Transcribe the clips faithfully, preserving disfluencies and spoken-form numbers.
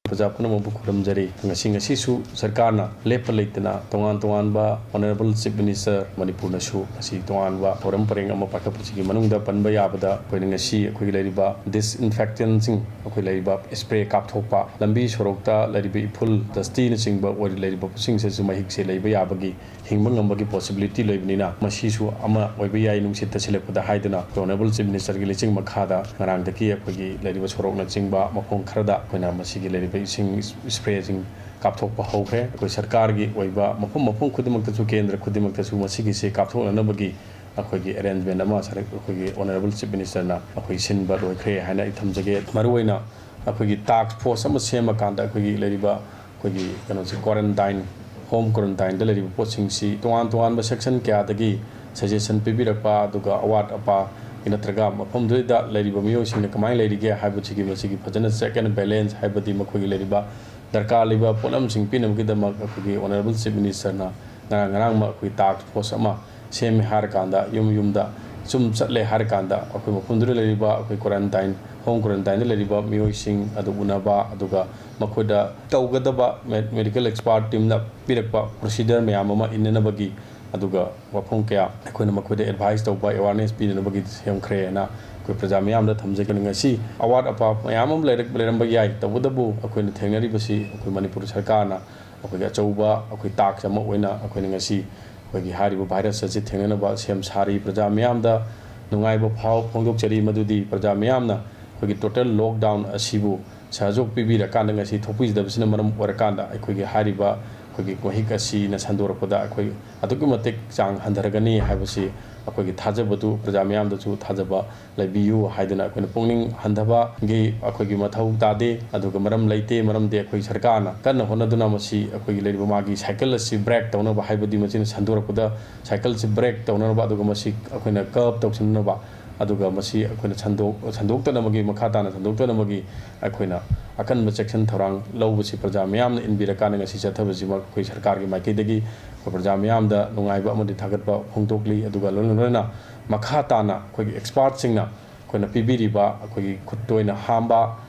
ꯄ꯭ꯔꯖꯥ ꯄꯨꯝꯅꯃꯛꯄꯨ ꯈꯨꯔꯨꯝꯖꯔꯤ꯫ ꯉꯁꯤ, ꯉꯁꯤꯁꯨ ꯁꯔꯀꯥꯔꯅ ꯂꯦꯞꯄ ꯂꯩꯇꯅ ꯇꯣꯉꯥꯟ ꯇꯣꯉꯥꯟꯕ Honourable Chief Minister ꯃꯅꯤꯄꯨꯔꯅꯁꯨ ꯉꯁꯤ ꯇꯣꯉꯥꯟꯕ ꯊꯧꯔꯝ ꯄꯔꯦꯡ ꯑꯃ ꯄꯥꯏꯈꯠꯄꯁꯤꯒꯤ ꯃꯅꯨꯡꯗ ꯄꯟꯕ ꯌꯥꯕꯗ ꯑꯩꯈꯣꯏꯅ ꯉꯁꯤ ꯑꯩꯈꯣꯏꯒꯤ ꯂꯩꯔꯤꯕ disinfectantꯁꯤꯡ, ꯑꯩꯈꯣꯏ ꯂꯩꯔꯤꯕ spray ꯀꯥꯞꯊꯣꯛꯄ, ꯂꯝꯕꯤ ꯁꯣꯔꯣꯛꯇ ꯂꯩꯔꯤꯕ ꯏꯐꯨꯜ, ꯗꯁꯇꯤꯅꯆꯤꯡꯕ ꯑꯣꯏꯔꯤ ꯂꯩꯔꯤꯕ ꯄꯣꯠꯁꯤꯡꯁꯤꯁꯨ ꯃꯍꯤꯛꯁꯦ ꯂꯩꯕ ꯌꯥꯕꯒꯤ, ꯍꯤꯡꯕ ꯉꯝꯕꯒꯤ possibility ꯂꯩꯕꯅꯤꯅ ꯃꯁꯤꯁꯨ ꯑꯃ ꯑꯣꯏꯕ ꯌꯥꯏ ꯅꯨꯡꯁꯤꯠꯇ ꯁꯤꯜꯂꯛꯄꯗ ꯍꯥꯏꯗꯨꯅ ꯑꯩꯈꯣꯏ Honourable Chief Ministerꯒꯤ ꯂꯩꯆꯤꯡ ꯃꯈꯥꯗ ꯉꯔꯥꯡꯗꯒꯤ ꯑꯩꯈꯣꯏꯒꯤ ꯂꯩꯔꯤꯕ ꯁꯣꯔꯣꯛꯅꯆꯤꯡꯕ ꯃꯐꯝ ꯈꯔꯗ ꯑꯩꯈꯣꯏꯅ ꯃꯁꯤꯒꯤ ꯂꯩꯔꯤꯕ ꯏꯁꯤꯡ sprayꯁꯤꯡ ꯀꯥꯞꯊꯣꯛꯄ ꯍꯧꯈ꯭ꯔꯦ꯫ ꯑꯩꯈꯣꯏ ꯁꯔꯀꯥꯔꯒꯤ ꯑꯣꯏꯕ ꯃꯐꯝ, ꯃꯐꯝ ꯈꯨꯗꯤꯡꯃꯛꯇꯁꯨ, ꯀꯦꯟꯗ꯭ꯔ ꯈꯨꯗꯤꯡꯃꯛꯇꯁꯨ ꯃꯁꯤꯒꯤꯁꯦ ꯀꯥꯞꯊꯣꯛꯅꯅꯕꯒꯤ ꯑꯩꯈꯣꯏꯒꯤ arrangement ꯑꯃ ꯁꯔ-, ꯑꯩꯈꯣꯏꯒꯤ Honourable Chief Ministerꯅ ꯑꯩꯈꯣꯏ ꯁꯤꯟꯕ ꯂꯣꯏꯈ꯭ꯔꯦ ꯍꯥꯏꯅ ꯑꯩ ꯊꯝꯖꯒꯦ꯫ ꯃꯔꯨꯑꯣꯏꯅ ꯑꯩꯈꯣꯏꯒꯤ task force ꯑꯃ ꯁꯦꯝꯃꯀꯥꯟꯗ ꯑꯩꯈꯣꯏꯒꯤ ꯂꯩꯔꯤꯕ ꯑꯩꯈꯣꯏꯒꯤ ꯀꯩꯅꯣꯁꯦ, quarantine, home quarantineꯗ ꯂꯩꯔꯤꯕ ꯄꯣꯠꯁꯤꯡꯁꯤ ꯇꯣꯉꯥꯟ ꯇꯣꯉꯥꯟꯕ section ꯀꯌꯥꯗꯒꯤ suggestion ꯄꯤꯕꯤꯔꯛꯄ, ꯑꯗꯨꯒ ꯑꯋꯥꯠ ꯑꯄꯥ ꯅꯠꯇ꯭ꯔꯒ ꯃꯐꯝꯗꯨꯗ ꯂꯩꯔꯤꯕ ꯃꯤꯑꯣꯏꯁꯤꯡꯅ ꯀꯃꯥꯏꯅ ꯂꯩꯔꯤꯒꯦ ꯍꯥꯏꯕꯁꯤꯒꯤ, ꯃꯁꯤꯒꯤ ꯐꯖꯅ check and balance, ꯍꯥꯏꯕꯗꯤ ꯃꯈꯣꯏꯒꯤ ꯂꯩꯔꯤꯕ ꯗꯔꯀꯥꯔ ꯂꯩꯕ ꯄꯣꯠꯂꯝꯁꯤꯡ ꯄꯤꯅꯕꯒꯤꯗꯃꯛ ꯑꯩꯈꯣꯏꯒꯤ Honourable Chief Ministerꯅ ꯉꯔꯥꯡ, ꯉꯔꯥꯡꯃꯛ ꯑꯩꯈꯣꯏ task force ꯑꯃ ꯁꯦꯝꯃꯦ ꯍꯥꯏꯔꯀꯥꯟꯗ, ꯌꯨꯝ ꯌꯨꯝꯗ ꯁꯨꯝ ꯆꯠꯂꯦ ꯍꯥꯏꯔꯀꯥꯟꯗ, ꯑꯩꯈꯣꯏ ꯃꯐꯝꯗꯨꯗ ꯂꯩꯔꯤꯕ ꯑꯩꯈꯣꯏ quarantine, home quarantineꯗ ꯂꯩꯔꯤꯕ ꯃꯤꯑꯣꯏꯁꯤꯡ ꯑꯗꯨ ꯎꯅꯕ, ꯑꯗꯨꯒ ꯃꯈꯣꯏꯗ ꯇꯧꯒꯗꯕ me-, medical expert teamꯅ ꯄꯤꯔꯛꯄ procedureꯃꯌꯥꯝ ꯑꯃ ꯏꯟꯅꯅꯕꯒꯤ, ꯑꯗꯨꯒ ꯋꯥꯐꯝ ꯀꯌꯥ ꯑꯩꯈꯣꯏꯅ ꯃꯈꯣꯏꯗ advice ꯇꯧꯕ, awareness ꯄꯤꯅꯅꯕꯒꯤ ꯁꯦꯝꯈ꯭ꯔꯦꯅ ꯑꯩꯈꯣꯏ ꯄ꯭ꯔꯖꯥ ꯃꯤꯌꯥꯝꯗ ꯊꯝꯖꯒꯦ꯫ ꯉꯁꯤ ꯑꯋꯥꯠ ꯑꯄꯥ ꯃꯌꯥꯝ ꯑꯃ ꯂꯩꯔꯛ-, ꯂꯩꯔꯝꯕ ꯌꯥꯏ, ꯇꯧꯕꯇꯕꯨ ꯑꯩꯈꯣꯏꯅ ꯊꯦꯡꯅꯔꯤꯕꯁꯤ ꯑꯩꯈꯣꯏ ꯃꯅꯤꯄꯨꯔ ꯁꯔꯀꯥꯔꯅ ꯑꯩꯈꯣꯏꯒꯤ ꯑꯆꯧꯕ ꯑꯩꯈꯣꯏ task ꯑꯃ ꯑꯣꯏꯅ ꯑꯩꯈꯣꯏꯅ ꯉꯁꯤ ꯑꯩꯈꯣꯏꯒꯤ ꯍꯥꯏꯔꯤꯕ virus ꯑꯁꯤ ꯊꯦꯡꯅꯅꯕ ꯁꯦꯝ ꯁꯥꯔꯤ꯫ ꯄ꯭ꯔꯖꯥ ꯃꯤꯌꯥꯝꯗ ꯅꯨꯡꯉꯥꯏꯕ ꯐꯥꯎ ꯐꯣꯡꯗꯣꯛꯆꯔꯤ, ꯃꯗꯨꯗꯤ ꯄ꯭ꯔꯖꯥ ꯃꯤꯌꯥꯝꯅ ꯑꯩꯈꯣꯏꯒꯤ total lockdown ꯑꯁꯤꯕꯨ ꯁꯍꯖꯣꯛ ꯄꯤꯕꯤꯔꯀꯥꯟꯗ ꯉꯁꯤ ꯊꯣꯛꯄꯤꯗꯕꯁꯤꯅ ꯃꯔꯝ ꯑꯣꯏꯔꯀꯥꯟꯗ ꯑꯩꯈꯣꯏꯒꯤ ꯍꯥꯏꯔꯤꯕ ꯑꯩꯈꯣꯏꯒꯤ ꯃꯍꯤꯛ ꯑꯁꯤꯅ ꯁꯟꯗꯣꯔꯛꯄꯗ ꯑꯩꯈꯣꯏ ꯑꯗꯨꯛꯀꯤ ꯃꯇꯤꯛ ꯆꯥꯡ ꯍꯟꯊꯔꯒꯅꯤ ꯍꯥꯏꯕꯁꯤ ꯑꯩꯈꯣꯏꯒꯤ ꯊꯥꯖꯕꯗꯨ ꯄ꯭ꯔꯖꯥ ꯃꯤꯌꯥꯝꯗꯁꯨ ꯊꯥꯖꯕ ꯂꯩꯕꯤꯌꯨ ꯍꯥꯏꯗꯨꯅ ꯑꯩꯈꯣꯏꯅ ꯄꯨꯛꯅꯤꯡ ꯍꯟꯊꯕꯒꯤ ꯑꯩꯈꯣꯏꯒꯤ ꯃꯊꯧ ꯇꯥꯗꯦ꯫ ꯑꯗꯨꯒ ꯃꯔꯝ ꯂꯩꯇꯦ, ꯃꯔꯝꯗꯤ ꯑꯩꯈꯣꯏ ꯁꯔꯀꯥꯔꯅ ꯀꯟꯅ ꯍꯣꯠꯅꯗꯨꯅ ꯃꯁꯤ ꯑꯩꯈꯣꯏꯒꯤ ꯂꯩꯔꯤꯕ ꯃꯥꯒꯤ cycle ꯑꯁꯤ break ꯇꯧꯅꯕ, ꯍꯥꯏꯕꯗꯤ ꯃꯁꯤꯅ ꯁꯟꯗꯣꯔꯛꯄꯗ cycleꯁꯤ break ꯇꯧꯅꯅꯕ, ꯑꯗꯨꯒ ꯃꯁꯤ ꯑꯩꯈꯣꯏꯅ curb ꯇꯧꯁꯤꯟꯅꯅꯕ, ꯑꯗꯨꯒ ꯃꯁꯤ ꯑꯩꯈꯣꯏꯅ ꯁꯟꯗꯣꯛ-, ꯁꯟꯗꯣꯛꯇꯅꯕꯒꯤ, ꯃꯈꯥ ꯇꯥꯅ ꯁꯟꯗꯣꯛꯇꯅꯕꯒꯤ ꯑꯩꯈꯣꯏꯅ ꯑꯀꯟꯕ ꯆꯦꯛꯁꯤꯟ ꯊꯧꯔꯥꯡ ꯂꯧꯕꯁꯤ ꯄ꯭ꯔꯖꯥ ꯃꯤꯌꯥꯝꯅ ꯏꯟꯕꯤꯔꯀꯥꯟꯗ ꯉꯁꯤ ꯆꯠꯊꯕꯁꯤꯃꯛ ꯑꯩꯈꯣꯏ ꯁꯔꯀꯥꯔꯒꯤ ꯃꯥꯏꯀꯩꯗꯒꯤ ꯑꯩꯈꯣꯏ ꯄ꯭ꯔꯖꯥ ꯃꯤꯌꯥꯝꯗ ꯅꯨꯡꯉꯥꯏꯕ ꯑꯃꯗꯤ ꯊꯥꯒꯠꯄ ꯐꯣꯡꯗꯣꯛꯂꯤ꯫ ꯑꯗꯨꯒ ꯂꯣꯏꯅ ꯂꯣꯏꯅꯅ ꯃꯈꯥ ꯇꯥꯅ ꯑꯩꯈꯣꯏꯒꯤ expertꯁꯤꯡꯅ ꯑꯩꯈꯣꯏꯅ ꯄꯤꯕꯤꯔꯤꯕ ꯑꯩꯈꯣꯏꯒꯤ ꯈꯨꯠ ꯇꯣꯏꯅ ꯍꯥꯝꯕ,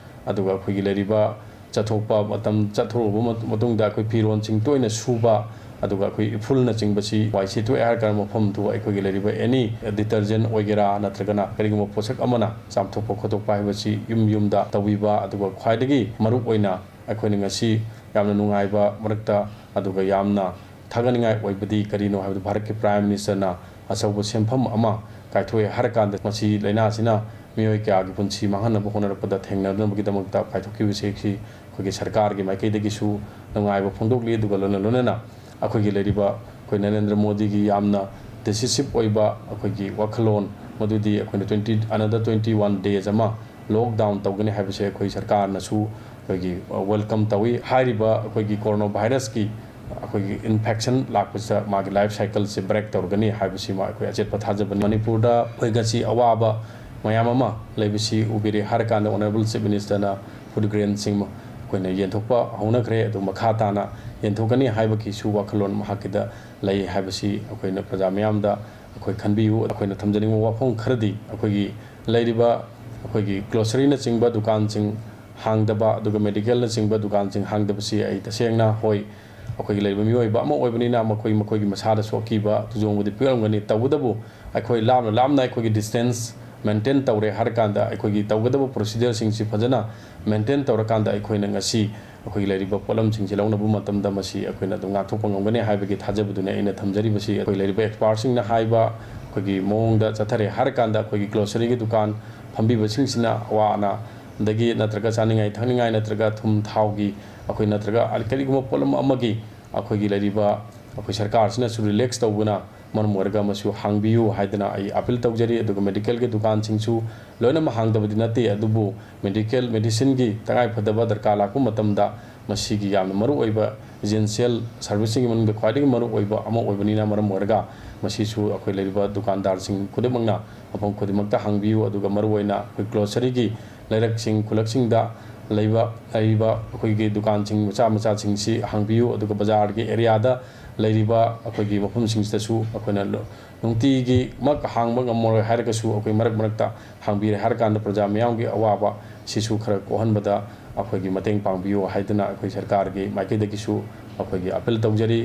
ꯑꯗꯨꯒ ꯑꯩꯈꯣꯏꯒꯤ ꯂꯩꯔꯤꯕ ꯆꯠꯊꯣꯛꯄ ꯃꯇꯝ, ꯆꯠꯊꯣꯛꯂꯨꯕ ꯃꯇꯨꯡꯗ ꯑꯩꯈꯣꯏ ꯐꯤꯔꯣꯜꯁꯤꯡ ꯇꯣꯏꯅ ꯁꯨꯕ, ꯑꯗꯨꯒ ꯑꯩꯈꯣꯏ ꯏꯐꯨꯜꯅꯆꯤꯡꯕꯁꯤ ꯋꯥꯏ ꯁꯤꯠꯇꯣꯛꯑꯦ ꯍꯥꯏꯔ ꯀꯥꯟꯗ ꯃꯐꯝꯗꯨ ꯑꯩꯈꯣꯏꯒꯤ ꯂꯩꯔꯤꯕ any detergent ꯑꯣꯏꯒꯦꯔꯥ ꯅꯠꯇ꯭ꯔꯒꯅ ꯀꯔꯤꯒꯨꯝꯕ ꯄꯣꯠꯁꯛ ꯑꯃꯅ ꯆꯥꯝꯊꯣꯛꯄ ꯈꯣꯠꯇꯣꯛꯄ ꯍꯥꯏꯕꯁꯤ ꯌꯨꯝ ꯌꯨꯝꯗ ꯇꯧꯕꯤꯕ, ꯑꯗꯨꯒ ꯈ꯭ꯋꯥꯏꯗꯒꯤ ꯃꯔꯨ ꯑꯣꯏꯅ ꯑꯩꯈꯣꯏꯅ ꯉꯁꯤ ꯌꯥꯝꯅ ꯅꯨꯡꯉꯥꯏꯕ ꯃꯔꯛꯇ ꯑꯗꯨꯒ ꯌꯥꯝꯅ ꯊꯥꯒꯠꯅꯤꯡꯉꯥꯏ ꯑꯣꯏꯕꯗꯤ ꯀꯔꯤꯅꯣ ꯍꯥꯏꯕꯗ ꯚꯥꯔꯠꯀꯤ Prime Ministerꯅ ꯑꯆꯧꯕ ꯁꯦꯟꯐꯝ ꯑꯃ ꯀꯥꯏꯊꯣꯛꯑꯦ ꯍꯥꯏꯔ ꯀꯥꯟꯗ ꯃꯁꯤ ꯂꯥꯏꯅꯥꯁꯤꯅ ꯃꯤꯑꯣꯏ ꯀꯌꯥꯒꯤ ꯄꯨꯟꯁꯤ ꯃꯥꯡꯍꯟꯅꯕ ꯍꯣꯠꯅꯔꯛꯄꯗ ꯊꯦꯡꯅꯅꯕꯒꯤꯗꯃꯛꯇ ꯀꯥꯏꯊꯣꯛꯈꯤꯕꯁꯤ ꯑꯩꯈꯣꯏꯒꯤ ꯁꯔꯀꯥꯔꯒꯤ ꯃꯥꯏꯀꯩꯗꯒꯤꯁꯨ ꯅꯨꯡꯉꯥꯏꯕ ꯐꯣꯡꯗꯣꯛꯂꯤ꯫ ꯑꯗꯨꯒ ꯂꯣꯏꯅ ꯂꯣꯏꯅꯅ ꯑꯩꯈꯣꯏꯒꯤ ꯂꯩꯔꯤꯕ ꯑꯩꯈꯣꯏ ꯅꯔꯦꯟꯗ꯭ꯔ ꯃꯣꯗꯤꯒꯤ ꯌꯥꯝꯅ decisive ꯑꯣꯏꯕ ꯑꯩꯈꯣꯏꯒꯤ ꯋꯥꯈꯜꯂꯣꯟ ꯃꯗꯨꯗꯤ ꯑꯩꯈꯣꯏꯅ twenty, another twenty one days ꯑꯃ lockdown ꯇꯧꯒꯅꯤ ꯍꯥꯏꯕꯁꯦ ꯑꯩꯈꯣꯏ ꯁꯔꯀꯥꯔꯅꯁꯨ ꯑꯩꯈꯣꯏꯒꯤ welcome ꯇꯧꯏ꯫ ꯍꯥꯏꯔꯤꯕ ꯑꯩꯈꯣꯏꯒꯤ corona virusꯀꯤ ꯑꯩꯈꯣꯏꯒꯤ infection ꯂꯥꯛꯄꯁꯤꯗ ꯃꯥꯒꯤ life cycleꯁꯦ break ꯇꯧꯔꯒꯅꯤ ꯍꯥꯏꯕꯁꯤꯃ ꯑꯩꯈꯣꯏ ꯑꯆꯦꯠꯄ ꯊꯥꯖꯕꯅꯤ꯫ ꯃꯅꯤꯄꯨꯔꯗ ꯑꯩꯈꯣꯏ ꯉꯁꯤ ꯑꯋꯥꯕ ꯃꯌꯥꯝ ꯑꯃ ꯂꯩꯕꯁꯤ ꯎꯕꯤꯔꯦ ꯍꯥꯏꯔ ꯀꯥꯟꯗ Honourable Chief Ministerꯅ food grainꯁꯤꯡ ꯑꯩꯈꯣꯏꯅ ꯌꯦꯟꯊꯣꯛꯄ ꯍꯧꯅꯈ꯭ꯔꯦ꯫ ꯑꯗꯨ ꯃꯈꯥ ꯇꯥꯅ ꯌꯦꯟꯊꯣꯛꯀꯅꯤ ꯍꯥꯏꯕꯒꯤꯁꯨ ꯋꯥꯈꯜꯂꯣꯟ ꯃꯍꯥꯛꯀꯤꯗ ꯂꯩ ꯍꯥꯏꯕꯁꯤ ꯑꯩꯈꯣꯏꯅ ꯄ꯭ꯔꯖꯥ ꯃꯤꯌꯥꯝꯗ ꯑꯩꯈꯣꯏ ꯈꯟꯕꯤꯌꯨ꯫ ꯑꯩꯈꯣꯏꯅ ꯊꯝꯖꯅꯤꯡꯕ ꯋꯥꯐꯝ ꯈꯔꯗꯤ ꯑꯩꯈꯣꯏꯒꯤ ꯂꯩꯔꯤꯕ ꯑꯩꯈꯣꯏꯒꯤ groceryꯅꯆꯤꯡꯕ ꯗꯨꯀꯥꯟꯁꯤꯡ ꯍꯥꯡꯗꯕ, ꯑꯗꯨꯒ medicalꯅꯆꯤꯡꯕ ꯗꯨꯀꯥꯟꯁꯤꯡ ꯍꯥꯡꯗꯕꯁꯤ ꯑꯩ ꯇꯁꯦꯡꯅ ꯍꯣꯏ, ꯑꯩꯈꯣꯏꯒꯤ ꯂꯩꯔꯤꯕ ꯃꯤꯑꯣꯏꯕ ꯑꯃ ꯑꯣꯏꯕꯅꯤꯅ ꯃꯈꯣꯏ ꯃꯈꯣꯏꯒꯤ ꯃꯁꯥꯗꯁꯨ ꯑꯀꯤꯕ ꯇꯨꯖꯣꯡꯕꯗꯤ ꯄꯤꯔꯝꯒꯅꯤ꯫ ꯇꯧꯕꯇꯕꯨ ꯑꯩꯈꯣꯏ ꯂꯥꯞꯅ ꯂꯥꯞꯅ ꯑꯩꯈꯣꯏꯒꯤ distance maintain ꯇꯧꯔꯦ ꯍꯥꯏꯔ ꯀꯥꯟꯗ, ꯑꯩꯈꯣꯏꯒꯤ ꯇꯧꯒꯗꯕ procedureꯁꯤꯡꯁꯤ ꯐꯖꯅ maintain ꯇꯧꯔꯀꯥꯟꯗ ꯑꯩꯈꯣꯏꯅ ꯉꯁꯤ ꯑꯩꯈꯣꯏꯒꯤ ꯂꯩꯔꯤꯕ ꯄꯣꯠꯂꯝꯁꯤꯡꯁꯤ ꯂꯧꯅꯕ ꯃꯇꯝꯗ ꯃꯁꯤ ꯑꯩꯈꯣꯏꯅ ꯑꯗꯨꯝ ꯉꯥꯛꯊꯣꯛꯄ ꯉꯝꯒꯅꯤ ꯍꯥꯏꯕꯒꯤ ꯊꯥꯖꯕꯗꯨꯅꯤ ꯑꯩꯅ ꯊꯝꯖꯔꯤꯕꯁꯤ꯫ ꯑꯩꯈꯣꯏ ꯂꯩꯔꯤꯕ expertꯁꯤꯡꯅ ꯍꯥꯏꯕ ꯑꯩꯈꯣꯏꯒꯤ ꯃꯑꯣꯡꯗ ꯆꯠꯊꯔꯦ ꯍꯥꯏꯔ ꯀꯥꯟꯗ ꯑꯩꯈꯣꯏꯒꯤ groceryꯒꯤ ꯗꯨꯀꯥꯟ ꯐꯝꯕꯤꯕꯁꯤꯡꯁꯤꯅ ꯑꯋꯥ ꯑꯅꯥꯗꯒꯤ ꯅꯠꯇ꯭ꯔꯒ ꯆꯥꯅꯤꯡꯉꯥꯏ ꯊꯛꯅꯤꯡꯉꯥꯏ ꯅꯠꯇ꯭ꯔꯒ ꯊꯨꯝ ꯊꯥꯎꯒꯤ ꯑꯩꯈꯣꯏ ꯅꯠꯇ꯭ꯔꯒ ꯀꯔꯤꯒꯨꯝꯕ ꯄꯣꯠꯂꯝ ꯑꯃꯒꯤ ꯑꯩꯈꯣꯏꯒꯤ ꯂꯩꯔꯤꯕ ꯑꯩꯈꯣꯏ ꯁꯔꯀꯥꯔꯁꯤꯅꯁꯨ relax ꯇꯧꯕꯅ ꯃꯔꯝ ꯑꯣꯏꯔꯒ ꯃꯁꯤ ꯍꯥꯡꯕꯤꯌꯨ ꯍꯥꯏꯗꯅ ꯑꯩ appeal ꯇꯧꯖꯔꯤ꯫ ꯑꯗꯨꯒ medicalꯒꯤ ꯗꯨꯀꯥꯟꯁꯤꯡꯁꯨ ꯂꯣꯏꯅꯃꯛ ꯍꯥꯡꯗꯕꯗꯤ ꯅꯠꯇꯦ, ꯑꯗꯨꯕꯨ medical medicineꯒꯤ ꯇꯉꯥꯏ ꯐꯗꯕ ꯗꯔꯀꯥꯔ ꯂꯥꯛꯄ ꯃꯇꯝꯗ ꯃꯁꯤꯒꯤ ꯌꯥꯝꯅ ꯃꯔꯨꯑꯣꯏꯕ essential serviceꯁꯤꯡꯒꯤ ꯃꯅꯨꯡꯗ ꯈ꯭ꯋꯥꯏꯗꯒꯤ ꯃꯔꯨꯑꯣꯏꯕ ꯑꯃ ꯑꯣꯏꯕꯅꯤꯅ ꯃꯔꯝ ꯑꯣꯏꯔꯒ ꯃꯁꯤꯁꯨ ꯑꯩꯈꯣꯏ ꯂꯩꯔꯤꯕ ꯗꯨꯀꯥꯟꯗꯥꯔꯁꯤꯡ ꯈꯨꯗꯤꯡꯃꯛꯅ ꯃꯐꯝ ꯈꯨꯗꯤꯡꯃꯛꯇ ꯍꯥꯡꯕꯤꯌꯨ꯫ ꯑꯗꯨꯒ ꯃꯔꯨꯑꯣꯏꯅ ꯑꯩꯈꯣꯏ groceryꯒꯤ ꯂꯩꯔꯛꯁꯤꯡ, ꯈꯨꯜꯂꯛꯁꯤꯡꯗ ꯂꯩꯕ, ꯂꯩꯔꯤꯕ ꯑꯩꯈꯣꯏꯒꯤ ꯗꯨꯀꯥꯟꯁꯤꯡ ꯃꯆꯥ ꯃꯆꯥꯁꯤꯡꯁꯤ ꯍꯥꯡꯕꯤꯌꯨ꯫ ꯑꯗꯨꯒ ꯕꯖꯥꯔꯒꯤ areaꯗ ꯂꯩꯔꯤꯕ ꯑꯩꯈꯣꯏꯒꯤ ꯃꯐꯝꯁꯤꯡꯁꯤꯗꯁꯨ ꯑꯩꯈꯣꯏꯅ ꯂꯣ-, ꯅꯨꯡꯇꯤꯒꯤꯃꯛ ꯍꯥꯡꯕ ꯉꯝꯃꯔꯣꯏ ꯍꯥꯏꯔꯒꯁꯨ ꯑꯩꯈꯣꯏ ꯃꯔꯛ ꯃꯔꯛꯇ ꯍꯥꯡꯕꯤꯔꯦ ꯍꯥꯏꯔ ꯀꯥꯟꯗ ꯄ꯭ꯔꯖꯥ ꯃꯤꯌꯥꯝꯒꯤ ꯑꯋꯥꯕ ꯁꯤꯁꯨ ꯈꯔ ꯀꯣꯛꯍꯟꯕꯗ ꯑꯩꯈꯣꯏꯒꯤ ꯃꯇꯦꯡ ꯄꯥꯡꯕꯤꯌꯨ ꯍꯥꯏꯗꯨꯅ ꯑꯩꯈꯣꯏ ꯁꯔꯀꯥꯔꯒꯤ ꯃꯥꯏꯀꯩꯗꯒꯤꯁꯨ ꯑꯩꯈꯣꯏꯒꯤ appeal ꯇꯧꯖꯔꯤ꯫